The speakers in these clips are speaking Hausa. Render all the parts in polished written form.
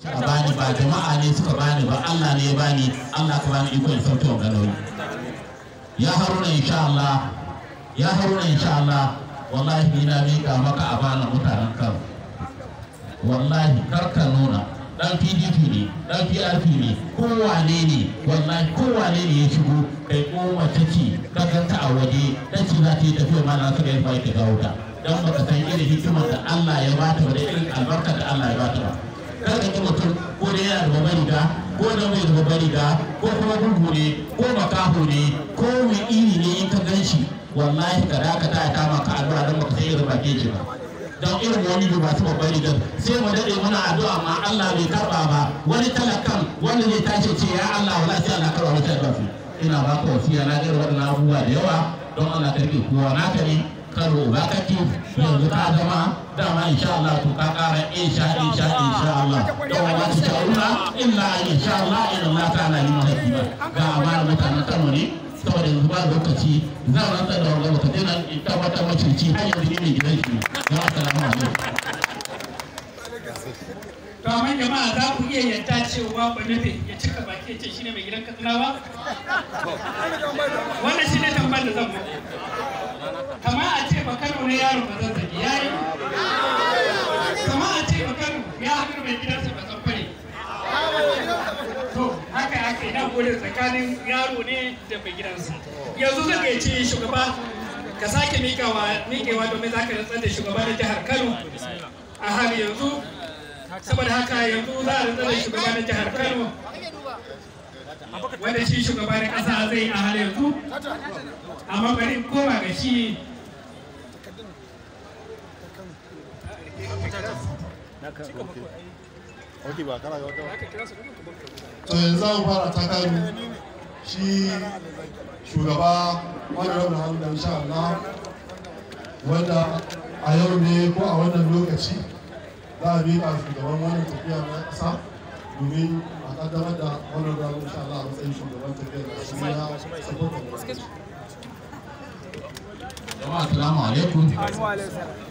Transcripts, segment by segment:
Suka bani ba jama'a ne suka bani ba, Allah ne ya bani, Allah ka bani ikon sauke wa nauyi. Ya Haruna insha Allah, ya Haruna insha Allah, wallahi ni na miƙa maka amana mutanen Kano. Wallahi kar ka nuna dan PDP ne, dan PRP ne, kowane ne, wallahi kowane ne ya shigo kai ko mace ce ka ganta a waje ta ce za ta yi tafiya ma na su ga yadda ta gawo ta. Dan baka san irin hikimar da Allah ya bata ba da irin albarkar da Allah ya bata ba. Kar ka ki mutum ko da yana da babbar riga ko da bai da babbar riga ko kuma gurgu ne ko makaho ne ko mai iri ne in ka gan shi wallahi ka dakata ya kama ka addu'a don baka san irin bakin shi ba. Don irin wani da masu babbar rigar sai mu daɗe muna addu'a amma Allah bai karɓa ba, wani talakan wanda zai tashi ce ya Allah wala sai Allah karɓa masa addu'a. Ina ba ka wasiya na ga waɗannan abubuwa da yawa don Allah ka rike kowa naka ne. Kano ba kake yanzu ka zama dama insha Allah to ka ƙara insha insha insha Allah don wa ta sha'una illa insha Allah inna Allah ta'ala liman hakima. Ga amana mutanen Kano ne saboda yanzu ba lokaci zan rantsar da wanga mutum nan in tabbatar macuci har yanzu ni mai gidan shi. Assalamu alaikum. To amma jama'a za ku iya yarda cewa Banufe ya cika baki ya ce shine mai gidan Katsinawa? Wannan shine tambayar da zan muku. Kama a ce ba Kano ne yaro ba zazzagi ya yi. Kama a ce ba Kano ya haɗu mai gidansa ba zamfare. To haka aka yi na gode tsakanin yaro ne da mai gidansa. Yanzu zan gayyaci shugaba ka sake miƙewa domin za ka rantsar da shugaba na jihar Kano a hali yanzu. Saboda haka yanzu za a rantsar da shugaba na jihar Kano wanda shi shugaba na ƙasa zai a hali yanzu. Amma bari in koma ga shi. To yanzu za mu fara takaru shi shugaba Honorable Haruna insha Allah, wanda a yau ne ko a wannan lokaci za a miƙa shugaban wannan tafiya na ƙasa domin a ƙaddamar da Honorable Haruna insha Allah a matsayin shugaban tafiyar da shi ya support. Jama'a assalamu alaikum.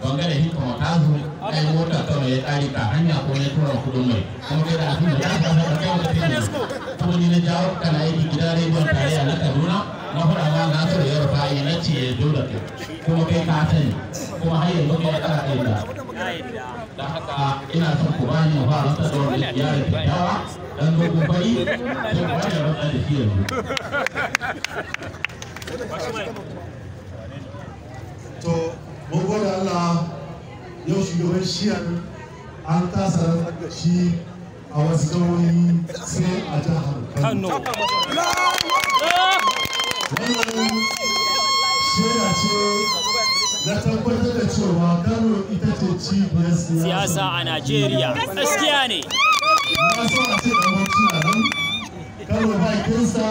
Bangare hikima ta zo ai mota kawai ya tsari ka hanya ko ne tura kudin mai. Kuma kai da abin da ya fara da kai wata kai. Kuma ni na jawo kana aiki gidan rediyon tarayya na Kaduna na faɗa ma Nasiru ya Rufa'i na ce ya zo da kai. Kuma kai ka sani kuma har yanzu kai kana kai da. Don haka ina son ku bani mu fara rantsar da wannan yaron kyakkyawa dan dogon fari sai ku bani rantsar da shi yanzu. To mun gode Allah yau shugaban shiyar an kasa rantsar da shi a wasu jihohi sai a jihar Kano. Wannan shaida ce na tabbatar da cewa Kano ita ce cibiyar siyasa a Najeriya. Gaskiya ne. Na so a ce da Bauchi na nan Kano ba kinsa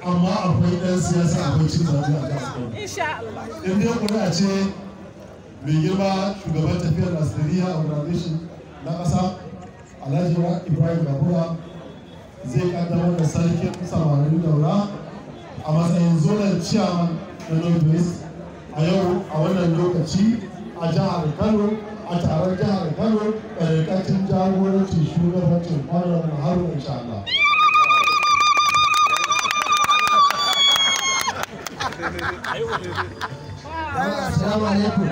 amma akwai ɗan siyasa akwai cin zaɓe a jihar Kano. In dai kuri'a ce mai girma shugaban tafiyar Nasiriya Organization na ƙasa Alhaji Ibrahim Babura zai kaddamar da sarkin samarin daura a matsayin zonar ciyaman na Northwest a yau a wannan lokaci a jihar Kano a taron jihar Kano ƙarƙashin jagorancin shugabancin Honorable Haruna insha Allah. Assalamu alaikum.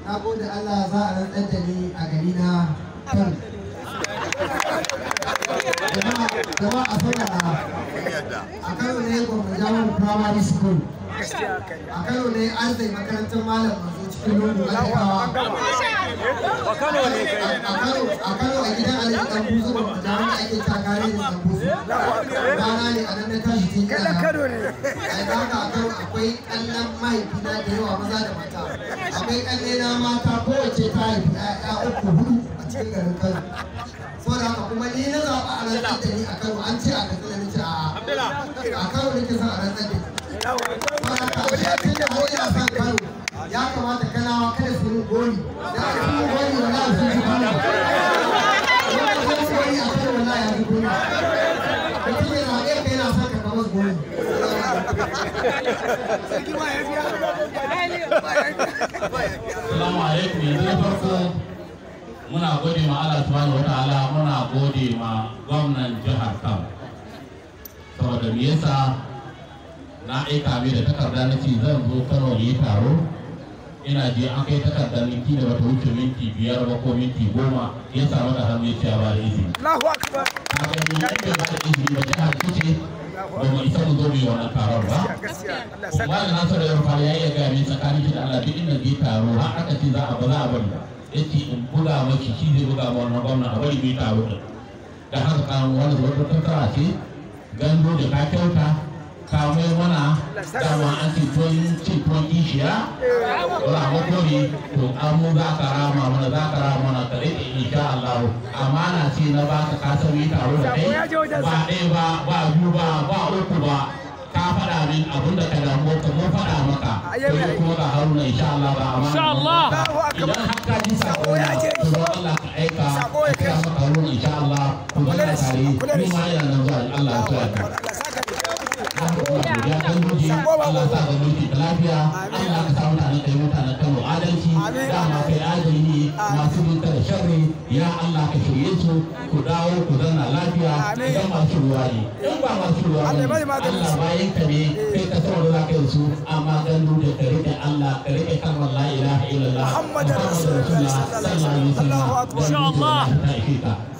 Na gode Allah za a rantsar da ni a gari na Kano. Jama'a a saurara. A Kano ne Gwamnan Jami'ar Primary School. A Kano ne an zai makarantar Malam Manzo cikin lungu Adakawa. A Kano a gidan Alhaji Dan Buzu Gwamnan Jami'ar ake takare da Dan Buzu. Rana ne a nan na tashi tun ina. A yanzu haka a Kano akwai ƙannan mahaifina da yawa maza da mata. Akwai ƙannena mata kowace ta haifi 'ya'ya uku hudu a cikin garin Kano. Saboda haka kuma ni na zaɓa a rantsar da ni a Kano an ce a Katsina ni ce a'a. A Kano nake son a rantsar da ni. Saboda haka tun da har ina son Kano ya kamata Kanawa kada su yi gori. Da aka yi gori wallahi sun ji kunya. Wanda zai gori a Kano wallahi ya ji kunya. Mutum ya zaɓe ka yana son ka kamar gori. Assalamu alaikum yanzu na farko Muna gode ma Allah subhanahu wataala, muna gode ma gwamnan jihar Kano. Saboda me yasa na aika mai da takarda na ce zan zo Kano yi taro, ina je an kai takardar minti da bata wuce minti 5 ba ko minti 10 ya samu da hannu ya ba da izini. Allahu akbar. Ka gani in ba da izini ba jihar ce ba mu isa mu zo mu yi wannan taron ba. Kuma da Nasiru El-Rufai ya iya gaya min tsakanin shi da Allah duk inda zai taro har aka ce za a ba za a bari ba. Yace in buga maki shi zai buga ma wannan gwamna a bari mu yi taro din. Da haka kan wani wata tattara ce gando da ka kyauta ka mai mana dama an ce tuwon ce tuwon kishiya rama kori to amu za ka rama mana za ka rama mana ka riƙe insha Allah amana ce na baka ka san yi taro da kai ba ɗaya ba ba biyu ba ba uku ba ka faɗa min abin da ka damu ka mu faɗa maka to kuma ga Haruna insha Allah ba amana Insha Allah. Idan har ka ji sako na to don Allah ka aika ka kira maka Haruna insha Allah ku zauna tare ni ma ina nan zuwa Allah ya so ya Allah sa ga mulki da lafiya, Allah ka sa mutanen kai mutanen Kano adalci, dama kai adali ne masu bin da sharri, ya Allah ka shirye su ku dawo ku zanna lafiya idan masu ruwa ne, in ba masu ruwa ne Allah bayan ka ne kai ka san wanda za ka yi su, amma gandu da ka rike Allah ka rike kalmar la ilaha illallah Muhammadar Rasulullah sallallahu alaihi wasallam. Insha Allah.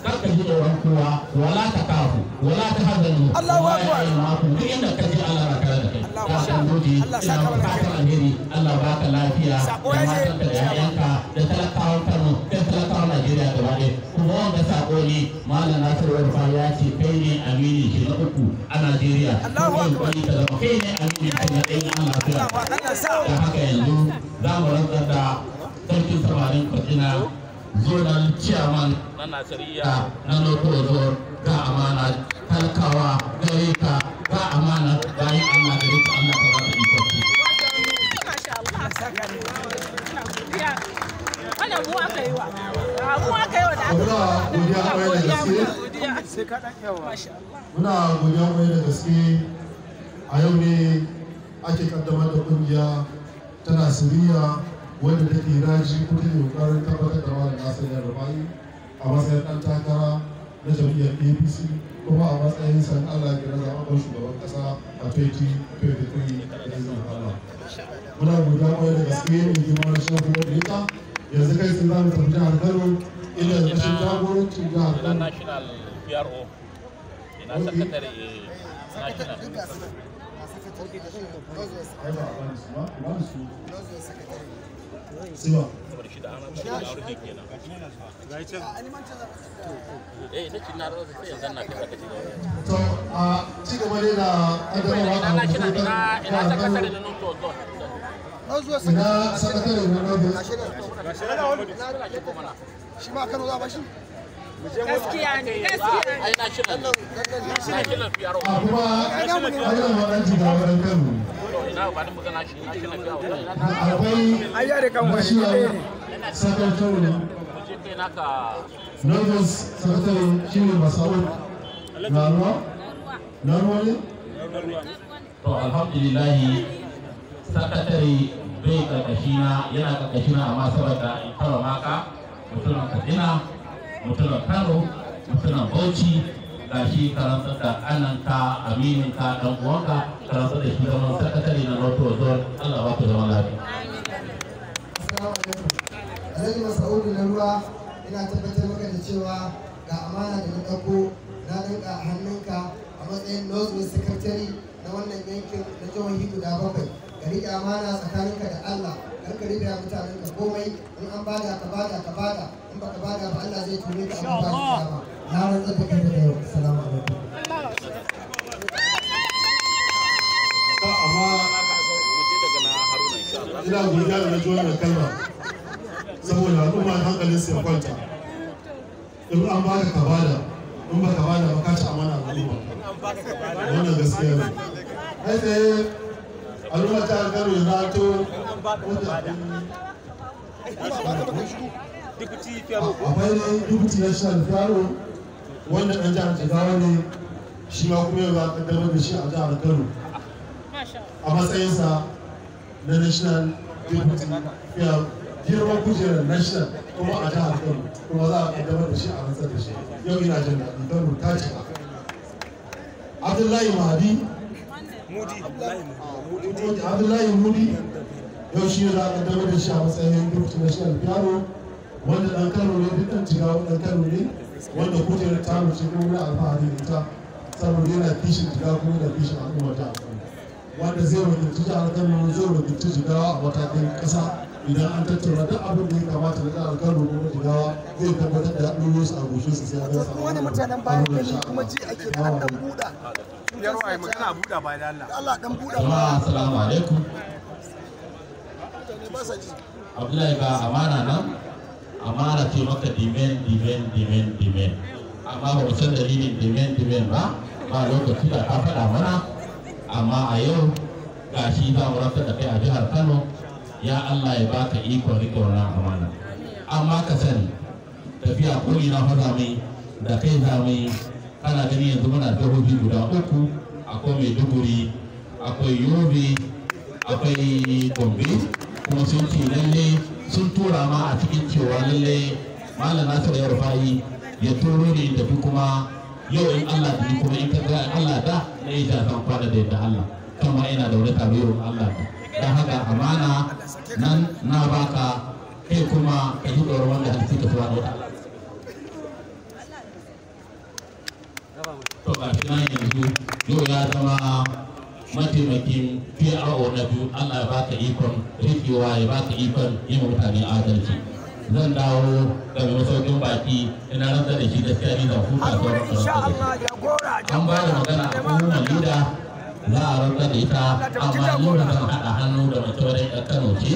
Kar ka ji tsoron kowa, wala ta kafu, wala ta hazanu, Allahu Akbar. duk inda ka je Allah na tare da kai. Allahu Ya san gode, Allah ina saka mana fatan alheri, Allah baka lafiya, da Sako ya je. matanka da 'ya'yanka, da talakawan Kano, da talakawan Najeriya gaba ɗaya. Kuma wanga sako ne, Malam Nasiru El-Rufai ya ce kai ne amini shi na uku a Najeriya. Allahu Akbar. Kuma ka zama kai ne amini shi na ɗaya Allah ya Allah sa. Da haka yanzu za mu rantsar da sarkin samarin Katsina zonal chairman na Nasiriya na North Zone ga amana talakawa gare ka ga amana bayan Allah gare ka Allah ka baka ikon ci. Masha Allah. Ina godiya. Wannan mu aka yi wa. Mu aka yi wa da aka Muna godiya kwarai da gaske. Muna godiya. Masha Allah. Muna godiya kwarai da gaske a yau ne ake kaddamar da kungiya ta Nasiriya wadda take raji ko take kokarin tabbatar da Malam Nasiru El-Rufai a matsayin ɗan takara na jam'iyyar APC kuma a matsayin san Allah ya kira zaɓaɓɓen shugaban ƙasa a 2023 da izinin Allah. Muna godiya kwarai da gaske mai girma na shafi wadda yanzu kai sun zamu tafi jihar Kano inda ƙarƙashin jagorancin jihar Kano. National PRO ina sakatare national. Ai ba a bani su ba, ba ni su. Siwa. Saboda shi da ana rufe kenan. Eh ina cin na rasa sai yanzu na kai sakaci. To a ci gaba dai da ƙaddamarwa Ina a national ina ina sakatare na North Zone. Ina sakatare na North. Shi ma Kano za a bashi? Gaskiya ne, gaskiya ne. Ai national national PRO. A kuma ayyana waɗan jigawa ɗan Kano. Ina ba ni magana shi national PRO. Ina Akwai Ai ya da kan wani national ɗaya ne. secretary je kai naka North secretary shi ne Masaud Naruwa. Naruwa ne? To alhamdulillahi sakatare bai karkashina yana karkashina amma saboda in karo maka mutumin Katsina mutumin Kano mutumin Bauchi gashi ka rantsar da ƙananka amininka dan uwanka ka rantsar da shi zaman sakatare na North Zone Allah ba ku zaman lafiya. Assalamu alaikum. Alhaji Masa'udu na ruwa ina tabbatar maka da cewa ga amana da na ɗauko na danka a hannunka a matsayin North West Secretary na wannan yankin na jihohi guda 7. Ka riƙe amana tsakaninka da Allah, kar ka riƙe mutanenka komai in an bada ka bada ka bada in baka bada ba Allah zai ture ka a gobe kiyama. Na rantsar da kai daga yau. Assalamu alaikum. Amma ina godiya da na ji wannan kalma saboda al'umma hankalin su ya kwanta. In an baka ka bada, in baka bada ba ka ci amana al'umma. Wannan gaskiya ne. Kai tsaye al'umma ta Kano ya zato akwai ne deputy national PRO wanda ɗan jihar Jigawa ne shi ma kuma yau za a kaddamar da shi a jihar Kano Masha Allah. a matsayinsa na national deputy PRO. Girman kujerar national kuma a jihar Kano, kuma za a kaddamar da shi a rantsar da shi. Yau ina jin daɗi, Kano ta cika. Abdullahi Mahdi Abdullahi Mudi yau shi za a kaddamar da shi a matsayin deputy national PRO, wanda ɗan Kano ne, duk ɗan Jigawa ɗan Kano ne, wanda kujerar tamu ce kuma muna alfahari da ita saboda yana kishin Jigawa kuma yana kishin al'ummar jihar Kano, wanda zai wakilci jihar Kano, zai wakilci Jigawa a matakin ƙasa. Idan an tattauna duk abin da ya kamata na jihar Kano ko na Jigawa, zai tabbatar da ya ɗoro su a goshe su sai ya ga Wani mutanen bayan gari kuma ji ake da an dan buɗa. Yarwa ai magana buɗa ba da Allah. Allah dan buɗa. Jama'a, assalamu alaikum. Mutane ba sa ji. Abdullahi, ba amana nan, amana ce maka dimen dimen dimen dimen, amma ba mu san dalilin dimen dimen ba, ba lokaci da ka faɗa mana. Amma a yau gashi za mu rantsar da kai a jihar Kano. Ya Allah ya baka ikon riƙe wannan amana. Amma ka sani, tafiya ko ina fa za mu yi da kai, za mu yi. Kana gani yanzu muna jihohi guda uku, akwai Maiduguri, akwai Yobe, akwai Gombe, kuma sun ce lalle sun tura ma a cikin cewa lalle Malam Nasiru El Rufai ya turo ne tafi. Kuma yau in Allah da kuma in ka ga Allah da na yi zan kwana da yadda Allah kama ina da wani taro yau in Allah da. Don haka amana nan na baka, kai kuma ka ji tsoron wanda hadisi ka tuwa da. To ga shi nan yanzu yau ya zama mataimakin PRO na biyu. Allah ya baka ikon rikewa, ya baka ikon yi wa mutane adalci. Zan dawo ga mai masaukin baki, ina rantsar da shi. Gaskiya ni zan huta Haruna sauran insha rantsar da shi. Allah jagora. An ba da magana a kuma leader za a rantsar da ita, amma ni ba zan haɗa hannu da mace wurin ɗan Kano ce,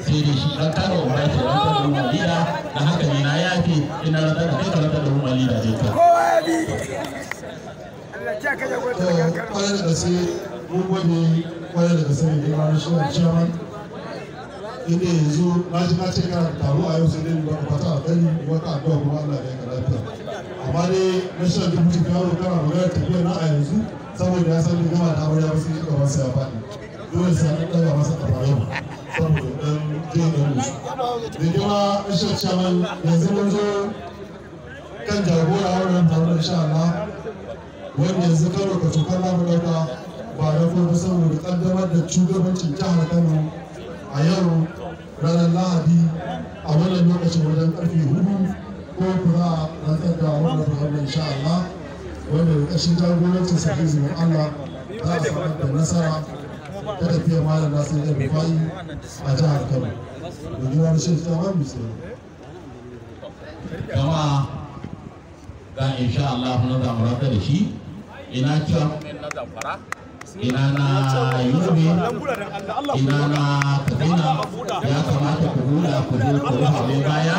sai dai shi ɗan Kano ba shi rantsar da woman leader. Da haka ni na yafe, ina rantsar da kai, ka rantsar da woman leader dai ta. Kowa ya bi. Allah ya ka jagora daga Kano. Kwarai da gaske mun gode, kwarai da gaske mai girma national chairman. Inda yanzu na ji na ce kana da taro a yau, sai dai mu baka fata a gani wata addu'a kuma Allah ya ka lafiya. Amma dai national deputy PRO, kana magana tafiya na a yanzu, saboda ya san bai gama da amarya ba sai shi gaban sa ya faɗi, dole sai an ɗaga masa kafa yau saboda ɗan jin ɗan musu. Da girma national chairman, yanzu mun zo kan jagora wannan taron insha Allah, wanda yanzu Kano ka cokar namu ɗauka ba da kuma saboda ƙaddamar da shugabancin jihar Kano a yau ranar Lahadi a wannan lokacin wajen karfe 4 ko ku za a rantsar da wannan Muhammad insha Allah, wanda da ƙarshen jagorancin sa izinin Allah za a samar da nasara ta tafiyar Malam Nasiru El Rufai a jihar Kano. Da girma shi ta misali. Jama'a, ga insha Allah na zamu rantsar da shi. Ina cewa na Zamfara, ina na Yobe, ina na Katsina, ya kamata ku buɗa ku zo ku rufa mai baya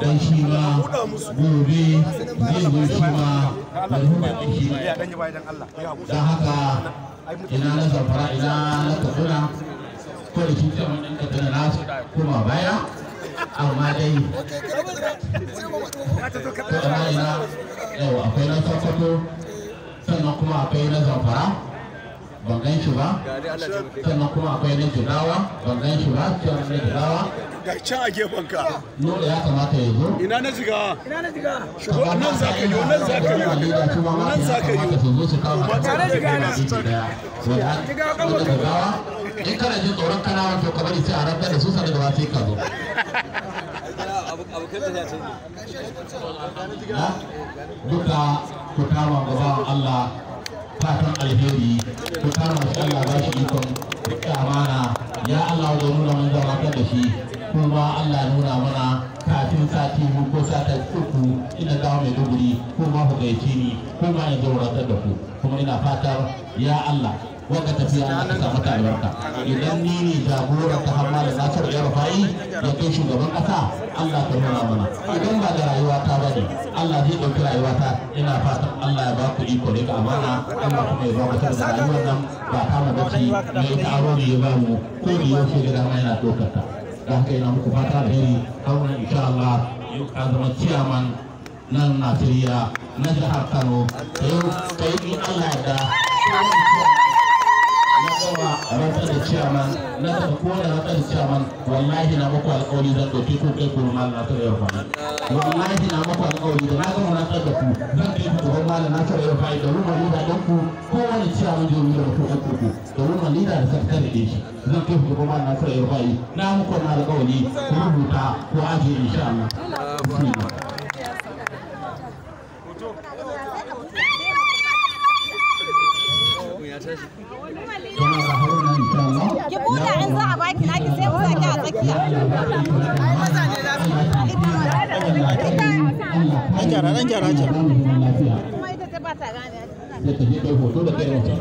don shi ma gobe zai zo shi ma ya rufa shi. Don haka ina na Zamfara, ina na Katsina, ko da shi cewa ɗin Katsina na su koma baya, amma dai ina ina yau akwai na Sokoto, sannan kuma akwai na Zamfara, ban gan shi ba, sannan kuma akwai na Jigawa, ban gan shi ba, cewa na Jigawa. Ga can a gefen ka. Nuna ya kamata ya zo. Ina na Jigawa? Ina na Jigawa? Shigo nan za ka yi, nan za ka yi, nan za ka yi. Su zo su kama. Tare Jigawa. Jigawa, Jigawa, in kana jin tsoron kana wato ka bari sai a rantsar da su sanar da sai ka zo. Duka ku kama gaban Allah fatan alheri, ku kama shi, Allah ba shi ikon riƙe amana. Ya Allah ya nuna mun gabatar da shi, kuma Allah nuna mana kafin sati 2 ko sati 3 ina dawo Maiduguri, kuma ku gaice ni kuma in zo rantsar da ku. Kuma ina fatar ya Allah wanda tafiya Allah ka sa mata albarka. Idan ni ne jagoran ta har Malam Nasiru El Rufai ya kai shugaban kasa, Allah ka nuna mana. Idan ba da rayuwa ta bane, Allah zai ɗauki rayuwa ta. Ina fatan Allah ya ba ku iko rika amana, Allah kuma ya ba ku saboda rayuwar nan ba ta mu bace, mai ita aro ne ya ba mu, ko da yaushe ga dama yana ɗaukar ta. Da haka ina muku fata alheri. Haruna, insha Allah yau ka zama ciyaman nan Najeriya na jihar Kano yau kai in Allah ya da. Na gama rantsar da ciyaman, na gama kowane rantsar da ciyaman, wallahi na muku alƙawari zan ɗauki ku kai ku Malam Nasiru El-Rufai. Wallahi na muku alƙawari da na gama rantsar da ku zan kai ku gaban Malam Nasiru El-Rufai da woman leader ɗin ku, kowane ciyaman zai yi da mutum uku ku da woman leader da sakatare ɗin shi, zan kai ku gaban Malam Nasiru El-Rufai. Na muku wannan alƙawari, ku rubuta ko ajiye insha Allah. Ki buɗe in za a baki naki sai ku saki a tsakiya. Ai maza ne za su. An gyara, an gyara, an gyara. Kuma ita ta ba ta gane. Sai ka je kai hoto da kai hoto.